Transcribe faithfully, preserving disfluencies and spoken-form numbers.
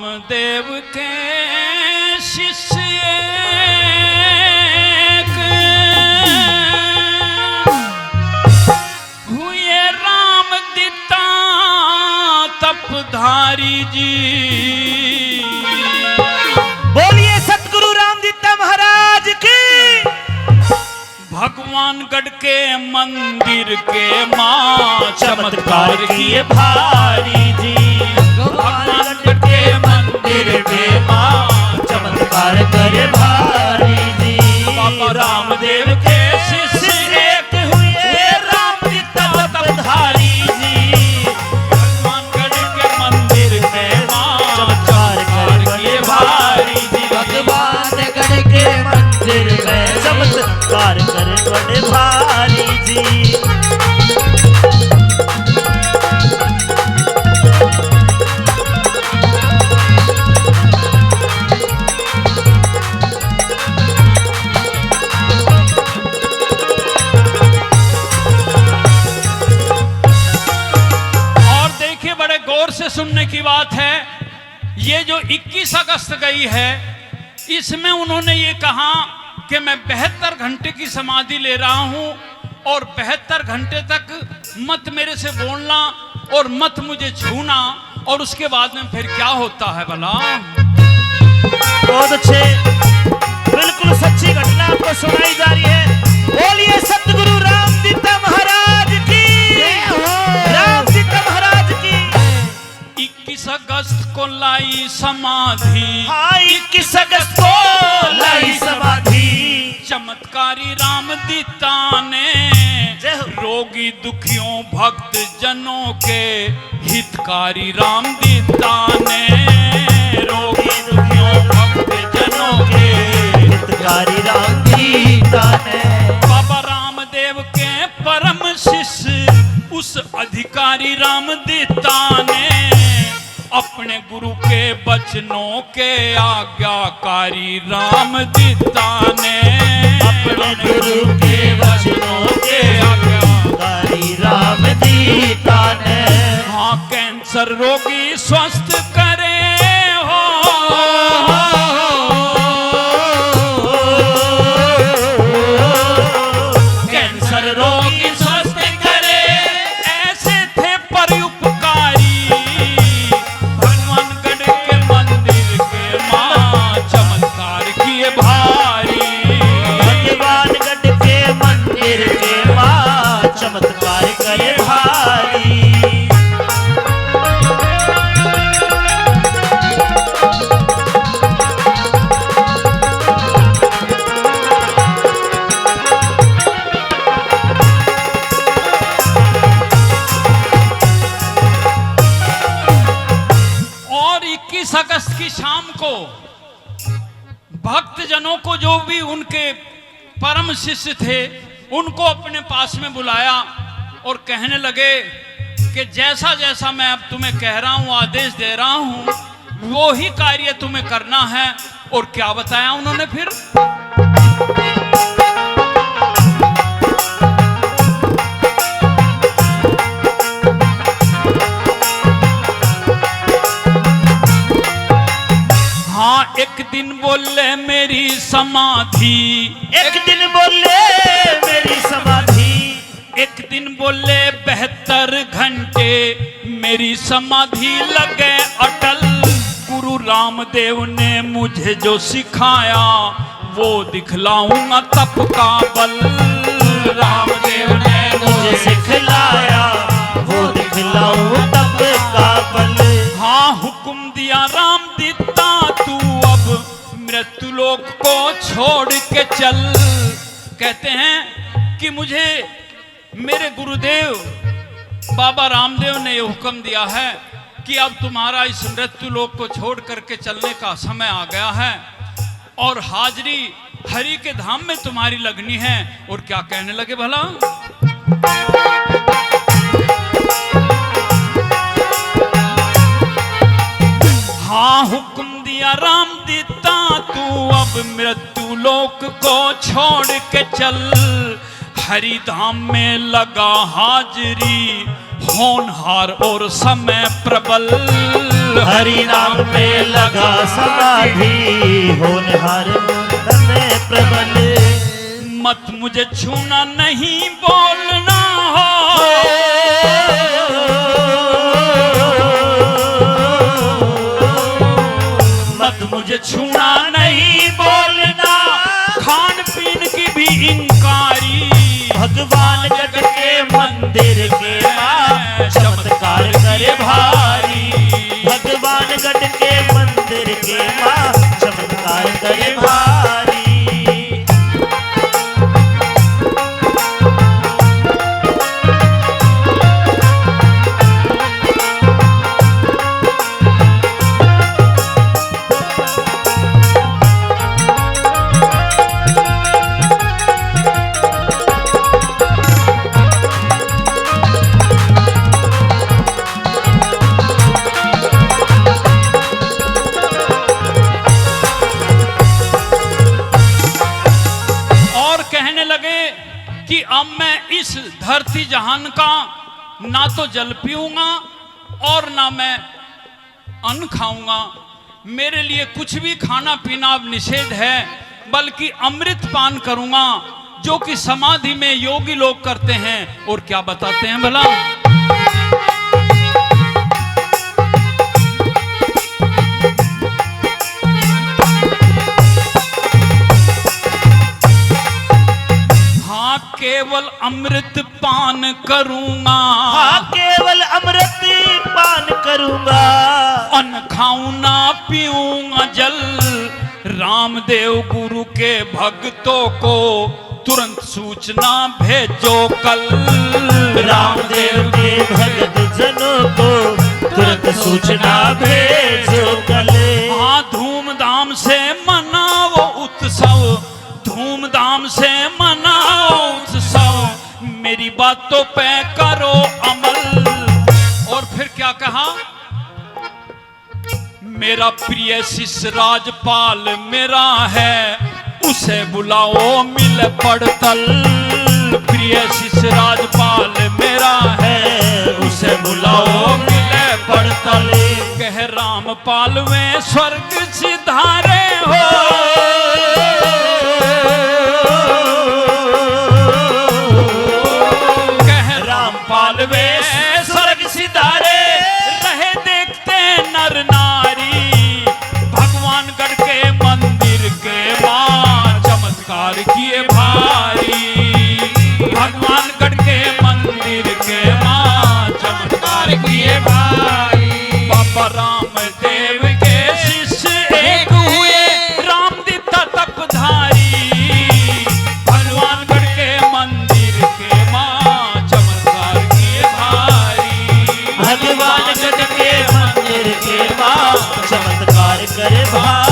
रामदेव के शिष्य एक हुए राम दिता तपधारी जी। बोलिए सतगुरु रामदित्ता महाराज की। भगवान गढ़ के मंदिर के माँ चमत्कार किए भारी जी। भगवान गढ़ के मंदिर के माँ चमत्कार करे भारी जी। बाबा रामदेव के शिष्य एक हुए राम दिता तपधारी जी। भगवान गढ़ के मंदिर में माँ चमत्कार करे भारी जी। भगवान गढ़ के मंदिर में चमत्कार करे बड़े भारी जी। और देखिए, बड़े गौर से सुनने की बात है, ये जो इक्कीस अगस्त गई है, इसमें उन्होंने ये कहा कि मैं बहत्तर घंटे की समाधि ले रहा हूं और बहत्तर घंटे तक मत मेरे से बोलना और मत मुझे छूना। और उसके बाद में फिर क्या होता है भला? बहुत अच्छे, बिल्कुल सच्ची घटना आपको सुनाई जा रही है। बोलिए सतगुरु रामदित्ता महाराज की, रामदित्ता महाराज की। इक्कीस अगस्त को लाई समाधि। हाँ, इक्कीस अगस्त को लाई समाधि। चमत्कारी रामदित्ता ने जय हो। रोगी दुखियों भक्त जनों के हितकारी रामदित्ता ने। रोगी दुखियों भक्त जनों के हितकारी रामदित्ता ने। बाबा रामदेव के परम शिष्य उस अधिकारी रामदित्ता ने अपने गुरु के वचनों के आज्ञाकारी रामदित्ता ने। अपने गुरु के वचनों के आज्ञाकारी रामदित्ता ने। हाँ, कैंसर रोगी स्वस्थ करे हो। कैंसर रोगी स्वस्थ करे, ऐसे थे परोपकारी। भगवान गढ़ के मंदिर के माँ चमत्कार किए भारी। भगवान गढ़ के मंदिर के माँ चमत्कार करे भारी। और इक्कीस अगस्त की शाम को भक्तजनों को, जो भी उनके परम शिष्य थे, उनको अपने पास में बुलाया और कहने लगे कि जैसा जैसा मैं अब तुम्हें कह रहा हूँ, आदेश दे रहा हूँ, वो ही कार्य तुम्हें करना है। और क्या बताया उन्होंने फिर? हाँ, एक दिन बोले मेरी समाधि। एक दिन बोले मेरी समाधि। एक दिन बोले बहत्तर घंटे मेरी समाधि लगे अटल। गुरु रामदेव ने मुझे जो सिखाया वो दिखलाऊंगा तप का बल। रामदेव ने मुझे सिखलाया वो दिखलाऊं तप का बल। हाँ, हुक्म दिया रामदित्ता तू अब मृत्यु लोक को छोड़ के चल। कहते हैं कि मुझे मेरे गुरुदेव बाबा रामदेव ने ये हुक्म दिया है कि अब तुम्हारा इस मृत्यु लोक को छोड़ करके चलने का समय आ गया है और हाजिरी हरि के धाम में तुम्हारी लगनी है। और क्या कहने लगे भला? हाँ, हुक्म दिया रामदित्ता तू अब मृत्यु लोक को छोड़ के चल। हरि धाम में लगा हाजिरी, होनहार और समय प्रबल। हरि नाम में लगा समाधि, होनहार मुंद में प्रबल। मत मुझे छूना नहीं बोलना हो, मत मुझे छूना नहीं बोलना, खान पीन की भी इंकारी। भगवान गढ़ के मंदिर के माँ चमत्कार करे भारी, भगवान गढ़ के मंदिर के माँ चमत्कार करे भारी। और कहने लगे कि अब मैं इस धरती जहान का ना तो जल पीऊंगा और ना मैं अन्न खाऊंगा। मेरे लिए कुछ भी खाना पीना अब निषेध है, बल्कि अमृत पान करूंगा, जो कि समाधि में योगी लोग करते हैं। और क्या बताते हैं भला? हाँ, केवल अमृत पान करूंगा। हाँ, केवल अमृत पान करूंगा। अन्न खाऊं ना पीऊंगा जल, रामदेव गुरु के भक्तों को तुरंत सूचना भेजो कल। रामदेव के भक्त जनों को तुरंत सूचना भेजो कल। हाँ, धूमधाम से मनाओ उत्सव, धूमधाम से मनाओ उत्सव, मेरी बातों पे करो अमल। और फिर क्या कहा? मेरा प्रिय शिष्य राजपाल मेरा है, उसे बुलाओ मिले पड़तल। प्रिय शिष्य राजपाल मेरा है, उसे बुलाओ मिले पड़तल। कह रामपाल वे स्वर्ग सिधारे हो, कह रामपाल वे स्वर्ग सिधारे, रहे देखते नर नारी। भगवान गढ़ के मंदिर के माँ चमत्कार किए भारी, भगवान गढ़ के मंदिर के माँ चमत्कार किए भारी। बाबा रामदेव के शिष्य एक हुए, राम दिता तपधारी। भगवान गढ़ के मंदिर के माँ चमत्कार किए भारी, भगवान गढ़ के मंदिर के माँ चमत्कार करे भारी।